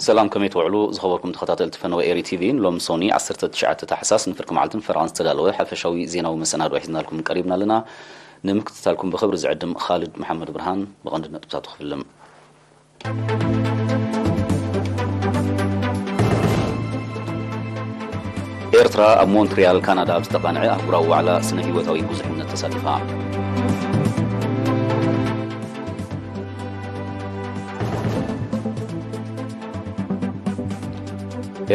ሰላም፣ ከመይ ትውዕሉ ዝኸበርኩም ተኸታተልቲ ፈነወ ኤሪ ቲቪ? ሎሚ ሶኒ ዓሰርተ ትሽዓተ ታሕሳስ ንፍርቂ መዓልትን ፈረቓን ዝተዳለወ ሓፈሻዊ ዜናዊ መሰናድኦ ሒዝናልኩም ቀሪብና ኣለና። ንምክትታልኩም ብኽብሪ ዝዕድም ኻልድ መሓመድ ብርሃን። ብቐንዲ ነጥብታቱ ክፍልም። ኤርትራ ኣብ ሞንትሪያል ካናዳ ኣብ ዝተቓንዐ ኣህጉራዊ ዋዕላ ስነ ህይወታዊ ብዙሕነት ተሳቲፋ።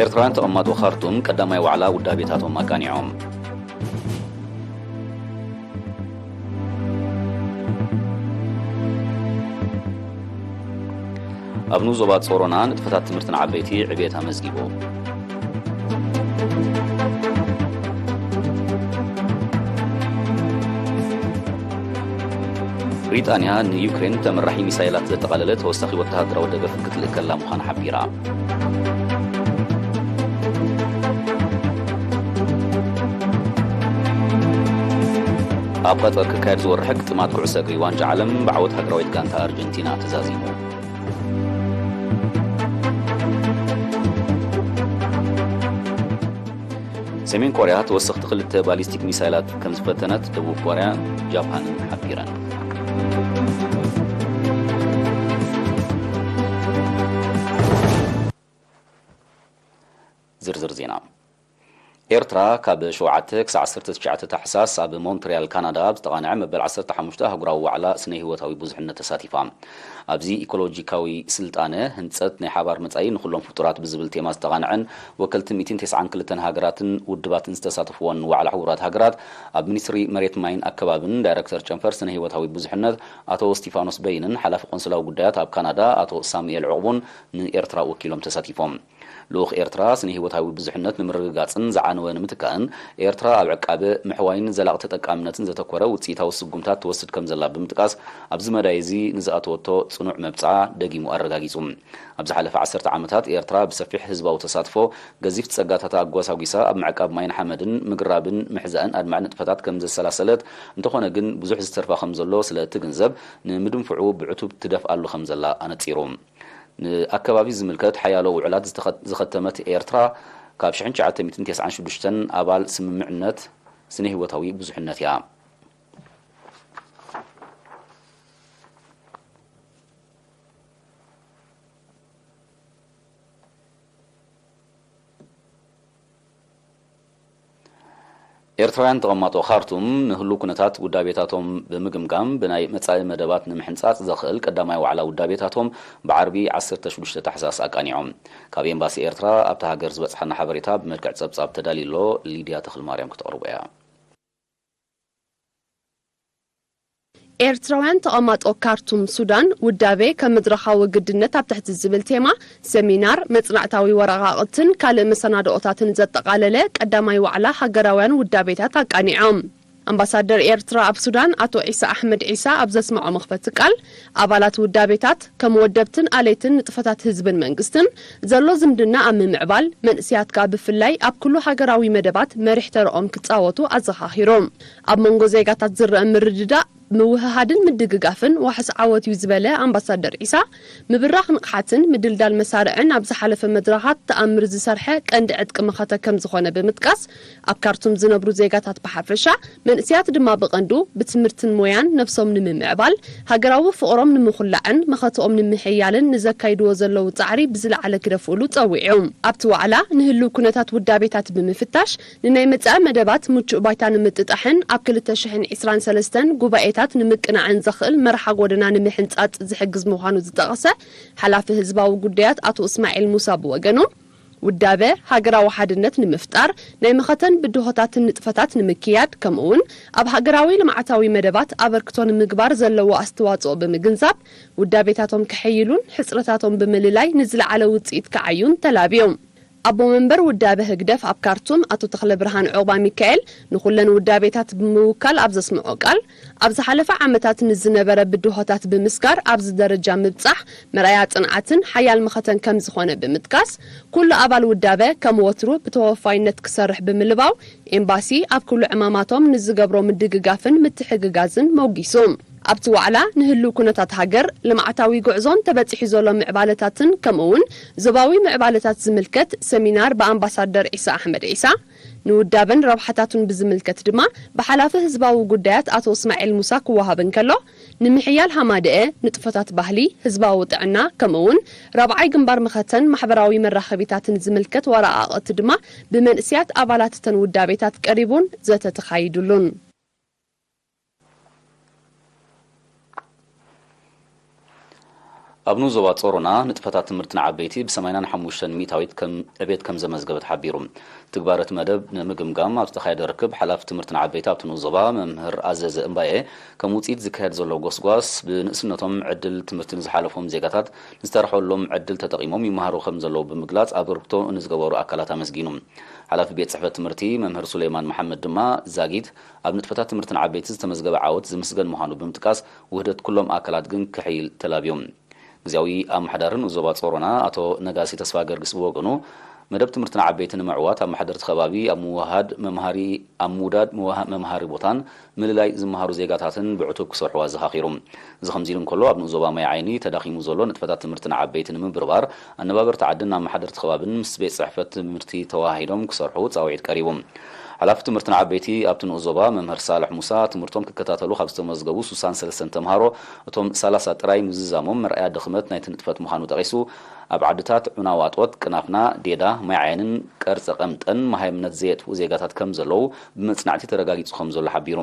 ኤርትራውያን ተቐማጦ ካርቱም ቀዳማይ ዋዕላ ውዳቤታቶም ኣቃኒዖም። ኣብ ንኡስ ዞባ ጾሮና ንጥፈታት ትምህርቲ ንዓበይቲ ዕብየት ኣመዝጊቡ። ብሪጣንያ ንዩክሬን ተመራሒ ሚሳይላት ዘጠቓለለ ተወሳኺ ወተሃደራዊ ደገፍ ክትልእከላ ምዃና ሓቢራ። ኣብ ቀጠር ክካየድ ዝወርሕ ግጥማት ኩዕሶ እግሪ ዋንጫ ዓለም ብዓወት ሃገራዊት ጋንታ ኣርጀንቲና ተዛዚሙ። ሰሜን ኮርያ ተወሰኽቲ ክልተ ባሊስቲክ ሚሳይላት ከም ዝፈተነት ደቡብ ኮርያን ጃፓንን ሓቢረን። ዝርዝር ዜና። ኤርትራ ካብ ሸውዓተ ክሳዕ ዓሰርተ ትሽዓተ ታሕሳስ ኣብ ሞንትሪያል ካናዳ ኣብ ዝተቓንዐ መበል ዓሰርተ ሓሙሽተ ኣህጉራዊ ዋዕላ ስነ ህይወታዊ ብዙሕነት ተሳቲፋ። ኣብዚ ኢኮሎጂካዊ ስልጣነ፣ ህንጸት ናይ ሓባር መጻኢ ንኹሎም ፍጡራት ብዝብል ቴማ ዝተቓንዐን ወከልቲ ሚእትን ተስዓን ክልተን ሃገራትን ውድባትን ዝተሳተፍዎን ዋዕላ ሕቡራት ሃገራት ኣብ ሚኒስትሪ መሬት ማይን ኣከባብን ዳይረክተር ጨንፈር ስነ ህይወታዊ ብዙሕነት ኣቶ ስቲፋኖስ በይንን ሓላፊ ቆንስላዊ ጉዳያት ኣብ ካናዳ ኣቶ ሳሙኤል ዕቑቡን ንኤርትራ ወኪሎም ተሳቲፎም። ልኡኽ ኤርትራ ስነ ህይወታዊ ብዙሕነት ንምርግጋጽን ዝዓነወ ንምትካእን ኤርትራ ኣብ ዕቃበ፣ ምሕዋይን ዘላቒ ተጠቃምነትን ዘተኮረ ውጽኢታዊ ስጉምታት ትወስድ ከም ዘላ ብምጥቃስ፣ ኣብዚ መዳይ እዚ ንዝኣተወቶ ጽኑዕ መብጽዓ ደጊሙ ኣረጋጊጹ። ኣብ ዝሓለፈ ዓሰርተ ዓመታት ኤርትራ ብሰፊሕ ህዝባዊ ተሳትፎ ገዚፍ ጸጋታታ ኣጓሳጒሳ ኣብ ምዕቃብ ማይን ሓመድን ምግራብን ምሕዛእን ኣድማዒ ንጥፈታት ከም ዘሰላሰለት፣ እንተኾነ ግን ብዙሕ ዝተርፋ ከም ዘሎ ስለ እትግንዘብ፣ ንምድንፍዑ ብዕቱብ ትደፍኣሉ ከም ዘላ ኣነጺሩ። ንኣከባቢ ዝምልከት ሓያሎ ውዕላት ዝተኸ-፣ ዝኸተመት ኤርትራ፣ ካብ ሽሕን ትሽዓተ ሚእትን ተስዓን ሽዱሽተን ኣባል ስምምዕነት ስነ ህይወታዊ ብዙሕነት እያ። ኤርትራውያን ተቐማጦ ካርቱም ንህሉው ኩነታት ውዳቤታቶም ብምግምጋም፣ ብናይ መጻኢ መደባት ንምሕንጻጽ ዘኽእል ቀዳማይ ዋዕላ ውዳቤታቶም ብዓርቢ ዓሰርተ ሽዱሽተ ታሕሳስ ኣቃኒዖም። ካብ ኤምባሲ ኤርትራ ኣብታ ሃገር ዝበጽሓና ሓበሬታ ብመልክዕ ጸብጻብ ተዳልዩ ኣሎ። ሊድያ ተኽለማርያም ክተቕርቦ እያ። ኤርትራውያን ተቐማጦ ካርቱም ሱዳን፣ ውዳቤ ከም መድረኻዊ ግድነት ኣብ ትሕቲ ዝብል ቴማ፣ ሰሚናር፣ መጽናዕታዊ ወረቓቕትን ካልእ መሰናድኦታትን ዘጠቓለለ ቀዳማይ ዋዕላ ሃገራውያን ውዳቤታት ኣቃኒዖም። ኣምባሳደር ኤርትራ ኣብ ሱዳን ኣቶ ዒሳ ኣሕመድ ዒሳ ኣብ ዘስምዖ መኽፈቲ ቃል፣ ኣባላት ውዳቤታት ከም ወደብትን ኣለይትን ንጥፈታት ህዝብን መንግስትን ዘሎ ዝምድና ኣብ ምምዕባል፣ መንእሰያት ከኣ ብፍላይ ኣብ ኩሉ ሃገራዊ መደባት መሪሕ ተረኦም ክጻወቱ ኣዘኻኺሮም። ኣብ መንጎ ዜጋታት ዝረአ ምርድዳእ፣ ምውህሃድን ምድግጋፍን ዋሕስ ዓወት እዩ ዝበለ ኣምባሳደር ዒሳ፣ ምብራኽ ንቕሓትን ምድልዳል መሳርዕን ኣብ ዝሓለፈ መድረኻት ተኣምር ዝሰርሐ ቀንዲ ዕጥቂ መኸተ ከም ዝኾነ ብምጥቃስ፣ ኣብ ካርቱም ዝነብሩ ዜጋታት ብሓፈሻ፣ መንእሰያት ድማ ብቐንዱ ብትምህርትን ሞያን ነብሶም ንምምዕባል፣ ሃገራዊ ፍቕሮም ንምኹላዕን መኸተኦም ንምሕያልን ንዘካይድዎ ዘለዉ ጻዕሪ ብዝለዓለ ክደፍእሉ ጸዊዑ። ኣብቲ ዋዕላ ንህልው ኩነታት ውዳቤታት ብምፍታሽ፣ ንናይ መጻኢ መደባት ምቹእ ባይታ ንምጥጣሕን ኣብ ክልተ ሽሕን ዕስራን ሰለስተን ጉባኤታት ንምቅናዕን ዘኽእል መርሓ ጎደና ንምሕንጻጽ ዝሕግዝ ምዃኑ ዝጠቐሰ ሓላፊ ህዝባዊ ጉዳያት ኣቶ እስማዒል ሙሳ ብወገኑ፣ ውዳበ ሃገራዊ ሓድነት ንምፍጣር ናይ መኸተን ብድሆታትን ንጥፈታት ንምክያድ፣ ከምኡውን ኣብ ሃገራዊ ልምዓታዊ መደባት ኣበርክቶ ንምግባር ዘለዎ ኣስተዋጽኦ ብምግንዛብ፣ ውዳቤታቶም ከሐይሉን ሕጽረታቶም ብምልላይ ንዝለዓለ ውጽኢት ክዓዩን ተላብዮም። ኣቦ መንበር ውዳበ ህግደፍ ኣብ ካርቱም ኣቶ ተኽለ ብርሃን ዑቕባ ሚካኤል ንኹለን ውዳቤታት ብምውካል ኣብ ዘስምዖ ቃል፣ ኣብ ዝሓለፈ ዓመታት ንዝነበረ ብድሆታት ብምስጋር ኣብዚ ደረጃ ምብጻሕ መርኣያ ጽንዓትን ሓያል መኸተን ከም ዝኾነ ብምጥቃስ፣ ኩሉ ኣባል ውዳበ ከም ወትሩ ብተወፋይነት ክሰርሕ ብምልባው፣ ኤምባሲ ኣብ ኩሉ ዕማማቶም ንዝገብሮ ምድግጋፍን ምትሕግጋዝን ሞጊሱ። ኣብቲ ዋዕላ ንህልው ኩነታት ሃገር፣ ልምዓታዊ ጉዕዞን ተበጺሑ ዘሎ ምዕባለታትን ከምኡ እውን ዞባዊ ምዕባለታት ዝምልከት ሰሚናር ብኣምባሳደር ዒሳ ኣሕመድ ዒሳ፣ ንውዳበን ረብሓታቱን ብዝምልከት ድማ ብሓላፊ ህዝባዊ ጉዳያት ኣቶ እስማኤል ሙሳ ክወሃብ እንከሎ፣ ንምሕያል ሃማደኤ፣ ንጥፈታት ባህሊ፣ ህዝባዊ ጥዕና ከምኡ እውን ራብዓይ ግንባር መኸተን ማሕበራዊ መራኸቢታትን ዝምልከት ወረቓቕቲ ድማ ብመንእሰያት ኣባላት እተን ውዳቤታት ቀሪቡን ዘተ ተኻይዱሉን። ኣብ ንኡስ ዞባ ጾሮና ንጥፈታት ትምህርቲ ንዓበይቲ ብ ሰማንያን ሓሙሽተን ሚእታዊት ከም ዕቤት ከም ዘመዝገበ ተሓቢሩ። ትግባረ እቲ መደብ ንምግምጋም ኣብ ዝተኻየደ ርክብ፣ ሓላፊ ትምህርቲ ንዓበይቲ ኣብቲ ንኡስ ዞባ መምህር ኣዘዘ እምባየ፣ ከም ውጽኢት ዝካየድ ዘሎ ጎስጓስ፣ ብንእስነቶም ዕድል ትምህርቲ ንዝሓለፎም ዜጋታት ንዝተረኸበሎም ዕድል ተጠቒሞም ይመሃሩ ከም ዘለዉ ብምግላጽ፣ ኣበርክቶ ንዝገበሩ ኣካላት ኣመስጊኑ። ሓላፊ ቤት ጽሕፈት ትምህርቲ መምህር ሱሌማን መሓመድ ድማ፣ ዛጊት ኣብ ንጥፈታት ትምህርቲ ንዓበይቲ ዝተመዝገበ ዓወት ዝምስገን ምዃኑ ብምጥቃስ፣ ውህደት ኩሎም ኣካላት ግን ክሕይል ተላብዮም። ግዝያዊ ኣመሓዳሪ ንኡስ ዞባ ጾሮና ኣቶ ነጋሲ ተስፋ ገርግስ ብወገኑ፣ መደብ ትምህርቲ ንዓበይቲ ንምዕዋት ኣመሓደርቲ ከባቢ ኣብ ምውሃድ መምሃሪ፣ ኣብ ምውዳድ ምውሃ-፣ መምሃሪ ቦታን ምልላይ ዝመሃሩ ዜጋታትን ብዕቱብ ክሰርሑ ኣዘኻኺሩ። እዚ ከምዚ ኢሉ እንከሎ፣ ኣብ ንኡስ ዞባ ማይ ዓይኒ ተዳኺሙ ዘሎ ንጥፈታት ትምህርቲ ንዓበይቲ ንምብርባር፣ ኣነባበርቲ ዓድን ኣመሓደርቲ ከባብን ምስ ቤት ጽሕፈት ትምህርቲ ተወሃሂዶም ክሰርሑ ጻውዒት ቀሪቡ። ሓላፊ ትምህርቲ ንዓበይቲ ኣብቲ ንኡስ ዞባ መምህር ሳልሕ ሙሳ፣ ትምህርቶም ክከታተሉ ካብ ዝተመዝገቡ ስሳን ሰለስተን ተምሃሮ፣ እቶም ሰላሳ ጥራይ ምዝዛሞም መርኣያ ድኽመት ናይቲ ንጥፈት ምዃኑ ጠቒሱ፣ ኣብ ዓድታት ዑናዋጦት፣ ቅናፍና፣ ዴዳ፣ ማይ ዓይንን ቀርጸ ቀምጠን መሃይምነት ዘየጥፍኡ ዜጋታት ከም ዘለዉ ብመጽናዕቲ ተረጋጊጹ ከም ዘሎ ሓቢሩ።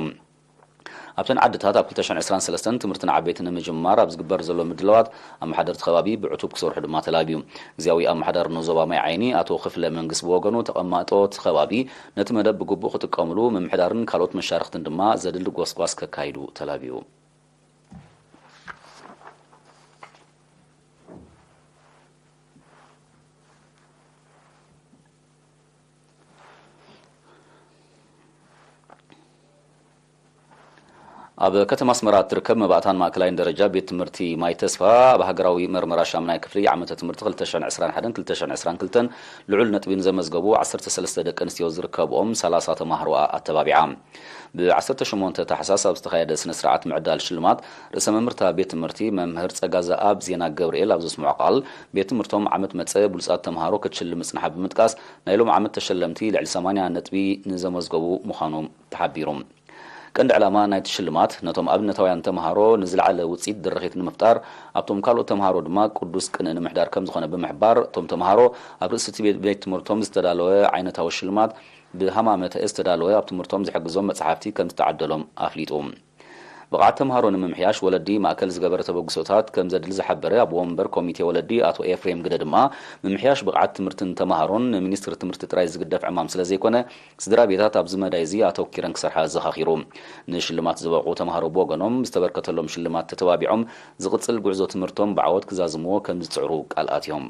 ኣብተን ዓድታት ኣብ ክልተ ሽሕን ዕስራን ሰለስተን ትምህርቲ ንዓበይቲ ንምጅማር ኣብ ዝግበር ዘሎ ምድላዋት፣ ኣመሓደርቲ ከባቢ ብዕቱብ ክሰርሑ ድማ ተላብዩ። ግዝያዊ ኣመሓዳሪ ንኡስ ዞባ ማይ ዓይኒ ኣቶ ክፍለ መንግስ ብወገኑ፣ ተቐማጦ እቲ ከባቢ ነቲ መደብ ብግቡእ ክጥቀምሉ፣ ምምሕዳርን ካልኦት መሻርኽትን ድማ ዘድሊ ጎስጓስ ከካይዱ ተላብዩ። ኣብ ከተማ ኣስመራ እትርከብ መባእታን ማእከላይን ደረጃ ቤት ትምህርቲ ማይ ተስፋ፣ ኣብ ሃገራዊ መርመራ ሻምናይ ክፍሊ ዓመተ ትምህርቲ ክልተ ሽሕን ዕስራን ሓደን ክልተ ሽሕን ዕስራን ክልተን ልዑል ነጥቢ ንዘመዝገቡ ዓሰርተ ሰለስተ ደቂ ኣንስትዮ ዝርከብኦም ሰላሳ ተማሃሮኣ ኣተባቢዓ። ብ ዓሰርተ ሸሞንተ ታሕሳስ ኣብ ዝተኻየደ ስነ ስርዓት ምዕዳል ሽልማት፣ ርእሰ መምህርታ ቤት ትምህርቲ መምህር ጸጋዘኣብ ዜና ገብርኤል ኣብ ዘስምዖ ቃል፣ ቤት ትምህርቶም ዓመት መጸ ብሉጻት ተምሃሮ ክትሽልም ምጽንሓ ብምጥቃስ፣ ናይ ሎም ዓመት ተሸለምቲ ልዕሊ ሰማንያ ነጥቢ ንዘመዝገቡ ምዃኑ ተሓቢሩ። ቀንዲ ዕላማ ናይቲ ሽልማት፣ ነቶም ኣብነታውያን ተምሃሮ ንዝለዓለ ውጽኢት ድርኺት ንምፍጣር፣ ኣብቶም ካልኦት ተምሃሮ ድማ ቅዱስ ቅንኢ ንምሕዳር ከም ዝኾነ ብምሕባር፣ እቶም ተምሃሮ ኣብ ርእሲ እቲ ቤት፣ ቤት ትምህርቶም ዝተዳለወ ዓይነታዊ ሽልማት፣ ብሃማመተ ዝተዳለወ ኣብ ትምህርቶም ዝሕግዞም መጽሓፍቲ ከም ዝተዓደሎም ኣፍሊጡ። ብቕዓት ተምሃሮ ንምምሕያሽ ወለዲ ማእከል ዝገበረ ተበግሶታት ከም ዘድሊ ዝሓበረ ኣቦ ወንበር ኮሚቴ ወለዲ ኣቶ ኤፍሬም ግደ ድማ፣ ምምሕያሽ ብቕዓት ትምህርትን ተምሃሮን ንሚኒስትሪ ትምህርቲ ጥራይ ዝግደፍ ዕማም ስለ ዘይኮነ፣ ስድራ ቤታት ኣብዚ መዳይ እዚ ኣተኪረን ክሰርሓ ኣዘኻኺሩ። ንሽልማት ዝበቕዑ ተምሃሮ ብወገኖም፣ ዝተበርከተሎም ሽልማት ተተባቢዖም፣ ዝቕጽል ጉዕዞ ትምህርቶም ብዓወት ክዛዝምዎ ከም ዝጽዕሩ ቃል ኣትዮም።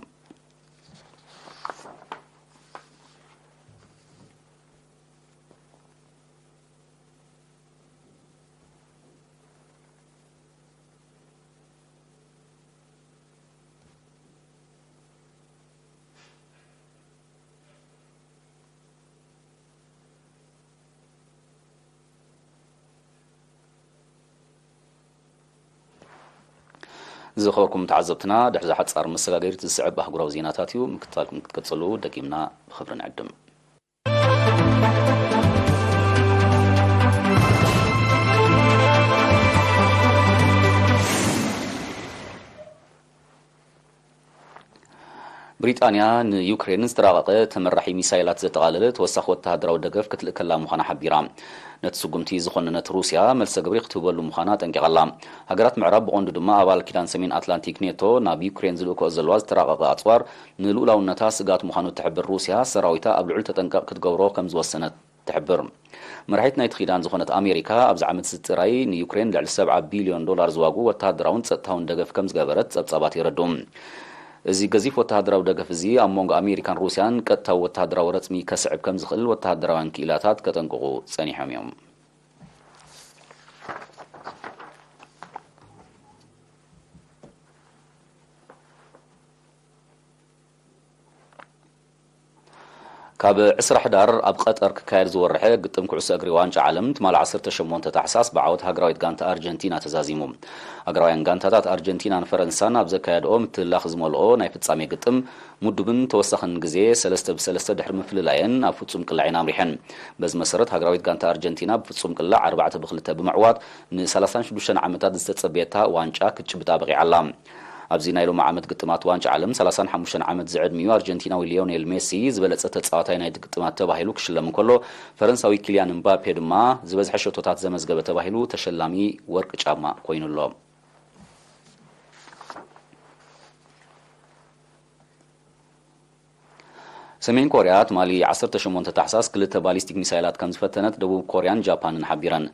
ዝኸበርኩም ተዓዘብትና፣ ድሕሪ እዛ ሓጻር መሰጋገሪት ዝስዕብ ኣህጉራዊ ዜናታት እዩ። ምክትታልኩም ክትቀጽሉ ደጊምና ብኽብሪ ንዕድም። ብሪጣንያ ንዩክሬን ዝተራቐቐ ተመራሒ ሚሳይላት ዘጠቓለለ ተወሳኺ ወተሃደራዊ ደገፍ ክትልእከላ ምዃና ሓቢራ። ነቲ ስጉምቲ ዝኾነነት ሩስያ መልሰ ግብሪ ክትህበሉ ምዃና ኣጠንቂቓ ኣላ። ሃገራት ምዕራብ ብቐንዱ ድማ ኣባል ኪዳን ሰሜን ኣትላንቲክ ኔቶ ናብ ዩክሬን ዝልእክኦ ዘለዋ ዝተራቐቐ ኣጽዋር ንልኡላውነታ ስግኣት ምዃኑ እትሕብር ሩስያ፣ ሰራዊታ ኣብ ልዑል ተጠንቀቕ ክትገብሮ ከም ዝወሰነት ትሕብር። መራሒት ናይቲ ኪዳን ዝኾነት ኣሜሪካ፣ ኣብዚ ዓመት እዚ ጥራይ ንዩክሬን ልዕሊ ሰብዓ ቢልዮን ዶላር ዝዋግኡ ወተሃደራውን ጸጥታውን ደገፍ ከም ዝገበረት ጸብጻባት የረድኡ። እዚ ገዚፍ ወተሃደራዊ ደገፍ እዚ ኣብ መንጎ ኣሜሪካን ሩስያን ቀጥታዊ ወተሃደራዊ ረጽሚ ከስዕብ ከም ዝኽእል ወተሃደራውያን ክኢላታት ከጠንቅቑ ጸኒሖም እዮም። ኣብ ዕስራ ሕዳር ኣብ ቀጠር ክካየድ ዝወርሐ ግጥም ኩዕሶ እግሪ ዋንጫ ዓለም ትማል ዓሰርተ ሸሞንተ ታሕሳስ ብዓወት ሃገራዊት ጋንታ ኣርጀንቲና ተዛዚሙ። ሃገራውያን ጋንታታት ኣርጀንቲናን ፈረንሳን ኣብ ዘካየድኦ ምትህላኽ ዝመልኦ ናይ ፍጻሜ ግጥም ምዱብን ተወሳኽን ግዜ ሰለስተ ብሰለስተ ድሕሪ ምፍልላየን ኣብ ፍጹም ቅላዕ እየን ኣምሪሐን። በዚ መሰረት ሃገራዊት ጋንታ ኣርጀንቲና ብፍጹም ቅላዕ ኣርባዕተ ብክልተ ብምዕዋት ንሰላሳን ሽዱሽተን ዓመታት ዝተጸበየታ ዋንጫ ክትጭብጣ በቒዓ ኣላ። ኣብዚ ናይ ሎሚ ዓመት ግጥማት ዋንጫ ዓለም ሰላሳን ሓሙሽተን ዓመት ዝዕድሚኡ ኣርጀንቲናዊ ሊዮኔል ሜሲ ዝበለጸ ተጻዋታይ ናይቲ ግጥማት ተባሂሉ ክሽለም እንከሎ፣ ፈረንሳዊ ኪልያን ምባፔ ድማ ዝበዝሐ ሸቶታት ዘመዝገበ ተባሂሉ ተሸላሚ ወርቂ ጫማ ኮይኑ ኣሎ። ሰሜን ኮርያ ትማሊ ዓሰርተ ሸሞንተ ታሕሳስ ክልተ ባሊስቲክ ሚሳይላት ከም ዝፈተነት ደቡብ ኮርያን ጃፓንን ሓቢረን።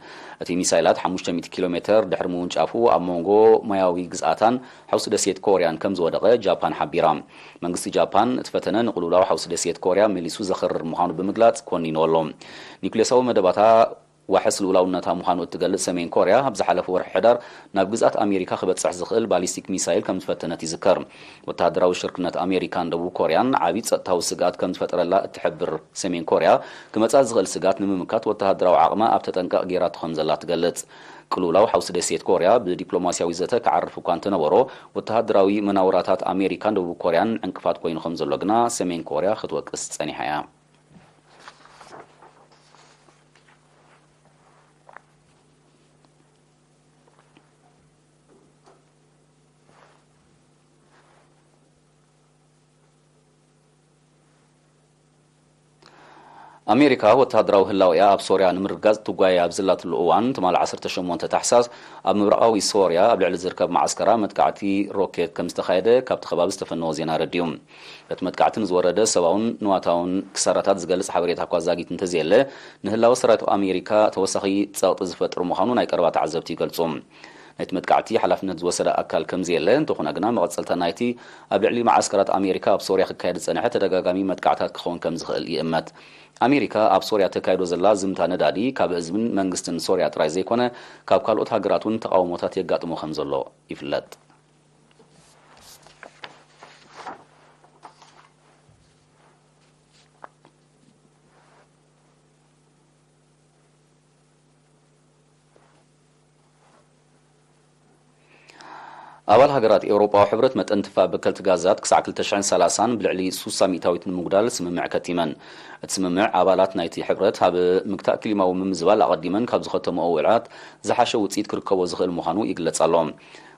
እቲ ሚሳይላት ሓሙሽተ ሚእቲ ኪሎ ሜተር ድሕሪ ምውንጫፉ ኣብ መንጎ ማያዊ ግዝኣታን ሓውሲ ደሴት ኮርያን ከም ዝወደቐ ጃፓን ሓቢራ። መንግስቲ ጃፓን እቲ ፈተነ ንቕልውላው ሓውሲ ደሴት ኮርያ መሊሱ ዘኽርር ምዃኑ ብምግላጽ ኮኒንዎ ኣሎ። ኒውክሌሳዊ መደባታ ዋሕስ ልኡላውነታ ምዃኑ እትገልጽ ሰሜን ኮርያ፣ ኣብ ዝሓለፈ ወርሒ ሕዳር ናብ ግዝኣት ኣሜሪካ ክበጽሕ ዝኽእል ባሊስቲክ ሚሳይል ከም ዝፈተነት ይዝከር። ወተሃደራዊ ሽርክነት ኣሜሪካን ደቡብ ኮርያን ዓቢ ጸጥታዊ ስግኣት ከም ዝፈጠረላ እትሕብር ሰሜን ኮርያ፣ ክመጽኣ ዝኽእል ስግኣት ንምምካት ወተሃደራዊ ዓቕማ ኣብ ተጠንቀቕ ገይራቶ ከም ዘላ ትገልጽ። ቅልውላው ሓውሲ ደሴት ኮርያ ብዲፕሎማስያዊ ዘተ ክዓርፍ እኳ እንተነበሮ፣ ወተሃደራዊ መናውራታት ኣሜሪካን ደቡብ ኮርያን ዕንቅፋት ኮይኑ ከም ዘሎ ግና ሰሜን ኮርያ ክትወቅስ ጸኒሓ እያ። ኣሜሪካ ወተሃደራዊ ህላወኣ ኣብ ሶርያ ንምርግጋጽ ትጓየ ኣብ ዘላትሉ እዋን፣ ትማሊ ዓሰርተ ሸሞንተ ታሕሳስ ኣብ ምብራቓዊ ሶርያ ኣብ ልዕሊ ዝርከብ መዓስከራ መጥቃዕቲ ሮኬት ከም ዝተኻየደ ካብቲ ከባቢ ዝተፈነወ ዜና ኣረዲኡ። እቲ መጥቃዕቲ ንዝወረደ ሰብኣውን ንዋታውን ክሳራታት ዝገልጽ ሓበሬታ እኳ ዛጊት እንተዘየለ፣ ንህላወ ሰራዊት ኣሜሪካ ተወሳኺ ጸቕጢ ዝፈጥር ምዃኑ ናይ ቀረባ ተዓዘብቲ ይገልጹ። ናይቲ መጥቃዕቲ ሓላፍነት ዝወሰደ ኣካል ከም ዘየለ፣ እንተኾነ ግና መቐጸልታ ናይቲ ኣብ ልዕሊ መዓስከራት ኣሜሪካ ኣብ ሶርያ ክካየድ ዝጸንሐ ተደጋጋሚ መጥቃዕታት ክኸውን ከም ዝኽእል ይእመት። ኣሜሪካ ኣብ ሶርያ ተካይዶ ዘላ ዝምታ ነዳዲ ካብ ህዝብን መንግስትን ሶርያ ጥራይ ዘይኮነ፣ ካብ ካልኦት ሃገራት እውን ተቓውሞታት የጋጥሞ ከም ዘሎ ይፍለጥ። ኣባል ሃገራት ኤውሮጳዊ ሕብረት መጠን ትፋ በከልቲ ጋዛት ክሳዕ ክልተ ሽሕን ሰላሳን ብልዕሊ ሱሳ ሚእታዊት ንምጉዳል ስምምዕ ከቲመን። እቲ ስምምዕ ኣባላት ናይቲ ሕብረት ኣብ ምግታእ ክሊማዊ ምምዝባል ኣቐዲመን ካብ ዝኸተምኦ ውዕላት ዝሓሸ ውጽኢት ክርከቦ ዝኽእል ምዃኑ ይግለጽ ኣሎ።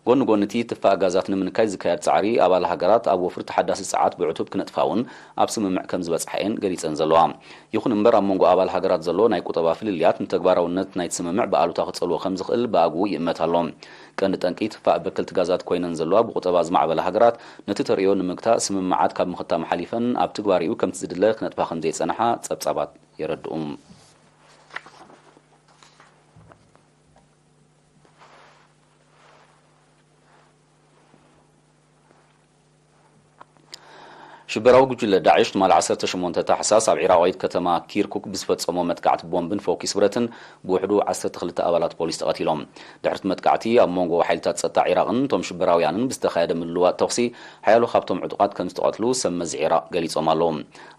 ጎኒ ጎኒ እቲ ትፋ ጋዛት ንምንካይ ዝካየድ ጻዕሪ፣ ኣባል ሃገራት ኣብ ወፍሪ ተሓዳሲ ጸዓት ብዕቱብ ክነጥፋ እውን ኣብ ስምምዕ ከም ዝበጽሓ እየን ገሊጸን ዘለዋ። ይኹን እምበር፣ ኣብ መንጎ ኣባል ሃገራት ዘሎ ናይ ቁጠባ ፍልልያት ንተግባራውነት ናይቲ ስምምዕ ብኣሉታ ክጸልዎ ከም ዝኽእል ብኣግኡ ይእመት ኣሎ። ቀንዲ ጠንቂ ትፋ በከልቲ ጋዛት ኮይነን ዘለዋ ብቁጠባ ዝማዕበላ ሃገራት፣ ነቲ ተርእዮ ንምግታእ ስምምዓት ካብ ምኽታም ሓሊፈን ኣብ ትግባሬኡ ከምቲ ዝድለ ክነጥፋ ከም ዘይጸንሓ ጸብጻባት የረድኡ። ሽበራዊ ጉጅለ ዳዕሽ ትማሊ ዓሰርተ ሸሞንተ ታሕሳስ ኣብ ዒራቓዊት ከተማ ኪርኩክ ብዝፈጸሞ መጥቃዕቲ ቦምብን ፈኲስ ብረትን ብውሕዱ ዓሰርተ ክልተ ኣባላት ፖሊስ ተቐቲሎም። ድሕሪ እቲ መጥቃዕቲ ኣብ መንጎ ሓይልታት ጸጥታ ዒራቕን እቶም ሽበራውያንን ብዝተኻየደ ምልውዋጥ ተኹሲ ሓያሎ ካብቶም ዕጡቓት ከም ዝተቐትሉ ሰብ መዚ ዒራቕ ገሊጾም ኣለዉ።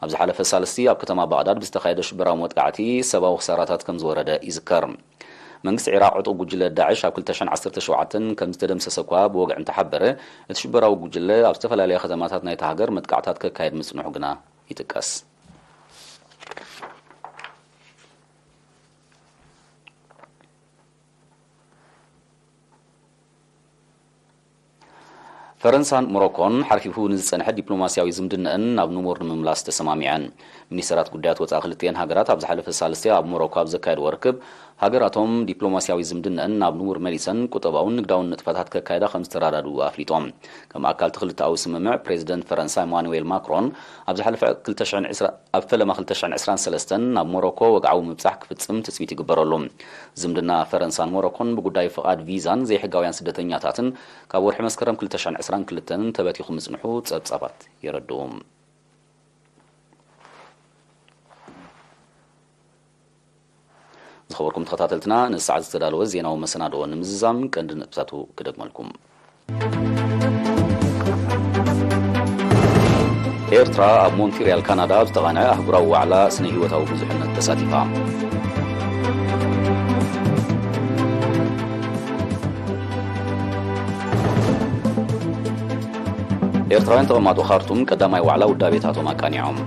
ኣብ ዝሓለፈ ሳልስቲ ኣብ ከተማ ባቕዳድ ብዝተኻየደ ሽበራዊ መጥቃዕቲ ሰብኣዊ ክሳራታት ከም ዝወረደ ይዝከር። መንግስቲ ዒራቕ ዕጡቕ ጉጅለ ዳዕሽ ኣብ ክልተ ሽሕን ዓሰርተ ሸውዓተን ከም ዝተደምሰሰ እኳ ብወግዒ እንተሓበረ፣ እቲ ሽበራዊ ጉጅለ ኣብ ዝተፈላለያ ከተማታት ናይታ ሃገር መጥቃዕታት ከካየድ ምጽንሑ ግና ይጥቀስ። ፈረንሳን ሞሮኮን ሓርፊፉ ንዝጸንሐ ዲፕሎማስያዊ ዝምድነአን ናብ ንቡር ንምምላስ ተሰማሚዐን። ሚኒስተራት ጉዳያት ወጻኢ ክልቲኤን ሃገራት ኣብ ዝሓለፈ ሳልስቲ ኣብ ሞሮኮ ኣብ ዘካየድዎ ርክብ፣ ሃገራቶም ዲፕሎማስያዊ ዝምድነአን ናብ ንቡር መሊሰን ቁጠባውን ንግዳውን ንጥፈታት ከካይዳ ከም ዝተራዳድኡ ኣፍሊጦም። ከም ኣካል እቲ ክልተኣዊ ስምምዕ፣ ፕሬዚደንት ፈረንሳ ኢማኑኤል ማክሮን ኣብ ዝሓለፈ ክልተ ሽሕን ዕስራን ኣብ ፈለማ ክልተ ሽሕን ዕስራን ሰለስተን ናብ ሞሮኮ ወግዓዊ ምብጻሕ ክፍጽም ትጽቢት ይግበረሉ። ዝምድና ፈረንሳን ሞሮኮን ብጉዳይ ፍቓድ ቪዛን ዘይሕጋውያን ስደተኛታትን ካብ ወርሒ መስከረም ክልተ ሽሕን ዕስራን ክልተን ተበቲኹ ምጽንሑ ጸብጻባት የረድኡ። ዝኸበርኩም ተኸታተልትና፣ ንሰዓት ዝተዳለወ ዜናዊ መሰናድኦ ንምዝዛም ቀንዲ ነጥብታቱ ክደግመልኩም። ኤርትራ ኣብ ሞንትሪያል ካናዳ ኣብ ዝተቓንዐ ኣህጉራዊ ዋዕላ ስነ ህይወታዊ ብዙሕነት ተሳቲፋ። ኤርትራውያን ተቐማጦ ካርቱም ቀዳማይ ዋዕላ ውዳቤታቶም ኣቃኒዖም።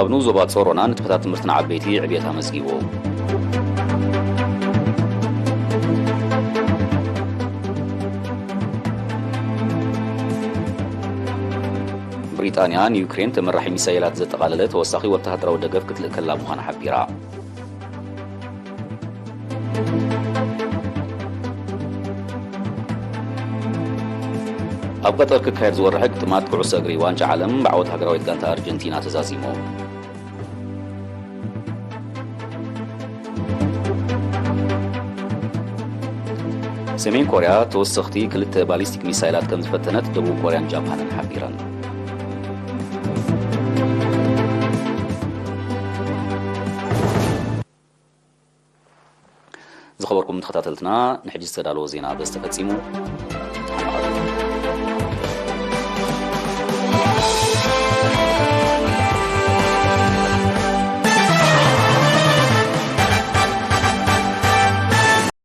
ኣብ ንኡስ ዞባ ጾሮና ንጥፈታት ትምህርቲ ንዓበይቲ ዕብየት ኣመዝጊቡ። ብሪጣንያ ንዩክሬን ተመራሒ ሚሳይላት ዘጠቓለለ ተወሳኺ ወተሃደራዊ ደገፍ ክትልእከላ ምዃና ሓቢራ። ኣብ ቀጠር ክካየድ ዝወርሐ ግጥማት ኩዕሶ እግሪ ዋንጫ ዓለም ብዓወት ሃገራዊት ጋንታ ኣርጀንቲና ተዛዚሙ። ሰሜን ኮርያ ተወሰኽቲ ክልተ ባሊስቲክ ሚሳይላት ከም ዝፈተነት ደቡብ ኮርያን ጃፓንን ሓቢረን። ዝኸበርኩም ተኸታተልትና፣ ንሕጂ ዝተዳለወ ዜና በዚ ተፈጺሙ።